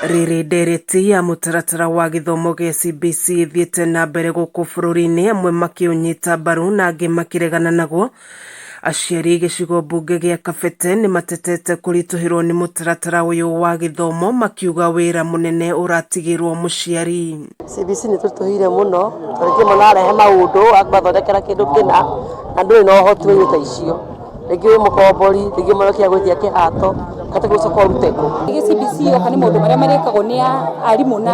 Rĩrĩ ndereti ya mũtaratara wa gĩthomo gĩa CBC ĩthiĩte na mbere gũkũ bũrũri-inĩ, amwe makĩũnyita mbaru na angĩ makĩregana naguo. Aciari gĩcigo mbunge gĩa Kabete nĩ matetete kũritũhĩrwo nĩ mũtaratara ũyũ wa gĩthomo makiuga wĩra mũnene ũratigĩrwo mũciari. CBC nĩ tũritũhĩire mũno tondũ rĩngĩ mwana arehe maũndũ agathondekera kĩndũ kĩna na ndũrĩ na ũhoti wa indo ta icio. Rĩngĩ wĩ mũkombori, rĩngĩ mwana ũkĩaga gwĩtia kĩhato, ũkahota gũcoka ũrute kũ. CBC yoka nĩ maũndũ marĩa marĩkagwo nĩ arimũ na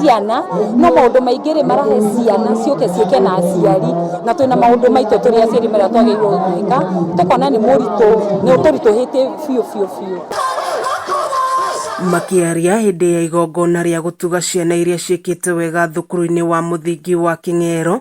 ciana, no maũndũ maingĩ rĩ marahe ciana ciũke ciĩke na aciari, na twĩna maũndũ maitũ tũrĩ aciari marĩa twagĩrĩirwo gwĩka, tũkona nĩ mũritũ, nĩ ũtũritũhĩtie biũ biũ biũ. Makĩaria hĩndĩ ya igongona rĩa gũtuga ciana iria ciĩkĩte wega thukuru-inĩ wa mũthingi wa Kĩng'ero,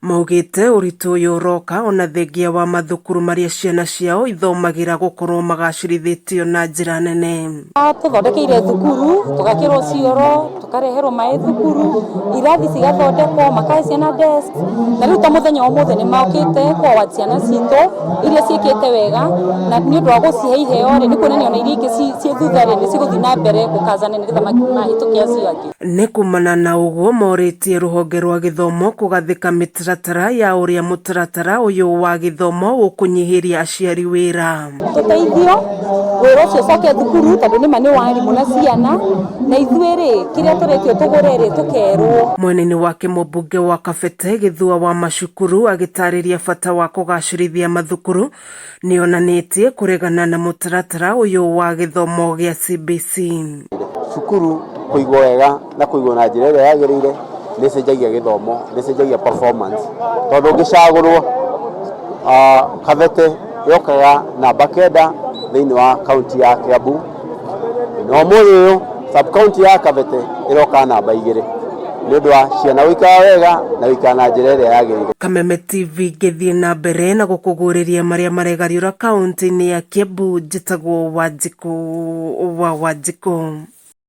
Maugĩte ũritũ ũyũ ũroka ona thengia wa mathukuru marĩa ciana ciao ithomagĩra gũkorwo magacĩrithĩtio na njĩra nene. Tũthondekeire thukuru, tũgakĩrwo cioro, tũkareherwo maĩ thukuru, irathi cigathondekwo, makahe ciana desk, na rĩu ta mũthenya wa ũmũthĩ nĩ mokĩte kũ award ciana citũ iria ciĩkĩte wega, na nĩ ũndũ wa gũcihe iheo rĩ, nĩ kuonania ona iria ingĩ ciĩ thutha rĩ, nĩ cigũthiĩ na mbere gũkazana nĩgetha mahĩtũke acio angĩ. Nĩ kumana na ũguo morĩtie rũhonge rwa gĩthomo kũgathĩka mĩtaratara ya ũrĩa mũtaratara ũyũ wa gĩthomo ũkũnyihĩria aciari wĩra. Tũteithio wĩra ũcio ũcoke thukuru tondũ nĩma nĩ wa arimũ na ciana, na ithuĩ rĩ, kĩrĩa tũretio tũgũre rĩ, tũkerwo. Mwena-inĩ wake mũmbunge wa Kabete Gĩthua wa Macukuru agĩtarĩria bata wa kũgacĩrithia mathukuru nĩonanĩtie kũregana na mũtaratara ũyũ wa gĩthomo gĩa CBC. Cukuru kũigwo wega na kũigwo na njĩra ĩrĩa yagĩrĩire nĩ ĩcenjagia gĩthomo, nĩ ĩcenjagia performance tondũ ũngĩcagũrwo Kabete yokaga namba kenda thĩinĩ wa kaunti ya Kiambu na ũmũthĩ ũyũ sub county ya Kabete ĩroka namba igĩrĩ nĩ ũndũ wa ciana gũikara wega na gũikara na njĩra ĩrĩa yagĩrĩire. Kameme TV ngĩthiĩ na mbere na gũkũguũrĩria marĩa maregariũra kaunti-inĩ ya Kiambu, njĩtagwo Wanjikũ wa Wanjikũ.